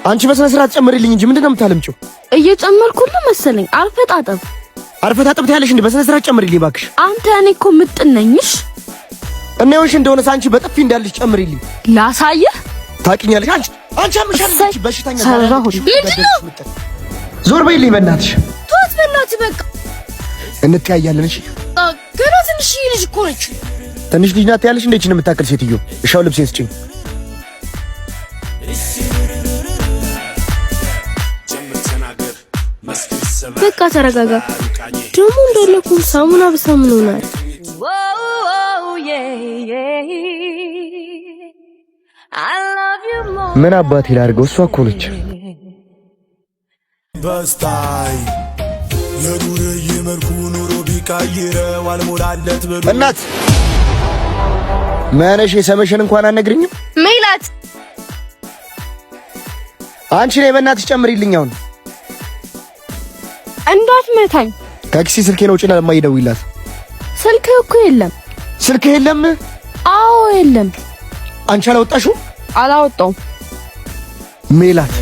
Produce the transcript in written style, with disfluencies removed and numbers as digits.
አንቺ በስነ ስርዓት ጨምሪልኝ እንጂ ምንድን ነው የምታለምጪው? እየጨመርኩልህ መሰለኝ። አርፈህ ታጠብ። አርፈህ ታጠብ ትያለሽ እንዴ? በስነ ስርዓት ጨምሪልኝ እባክሽ። አንተ እኔ እኮ ምጥን ነኝሽ። እና ይኸውልሽ እንደሆነ አንቺ በጥፊ እንዳልሽ ጨምሪልኝ። ላሳየህ። ታውቂኛለሽ። አንቺ አምሻለሽ። አንቺ በሽተኛ ሰራሁት። ምንድን ነው? ዞር በይልኝ በእናትሽ። ተዋት በእናትህ በቃ። እንተያያለን። እሺ ገና ትንሽ ልጅ እኮ ነች። ትንሽ ልጅ ናት ያለሽ እንዴ? ይህችን የምታክል ሴትዮ። እሻው ልብሴን ስጭኝ። በቃ ተረጋጋ። ደግሞ እንዳለ እኮ ሳሙና በሳሙና ሆናል። ምን አባቴ ላድርገው? እሷ እኮ ነች። በስታይ የዱርዬ መልኩ ኑሮ ቢቀይረው አልሞላለት ብሎ እናት መነሽ የሰመሽን እንኳን አትነግሪኝም? ሜላት አንቺ ነይ በእናትሽ ጨምሪልኝ። አሁን እንዳትመታኝ። ታክሲ ስልኬን ውጭና ለማዬ ደውይላት። ስልክህ እኮ የለም። ስልክህ የለም? አዎ የለም። አንቺ አላወጣሽው? አላወጣውም። ሜላት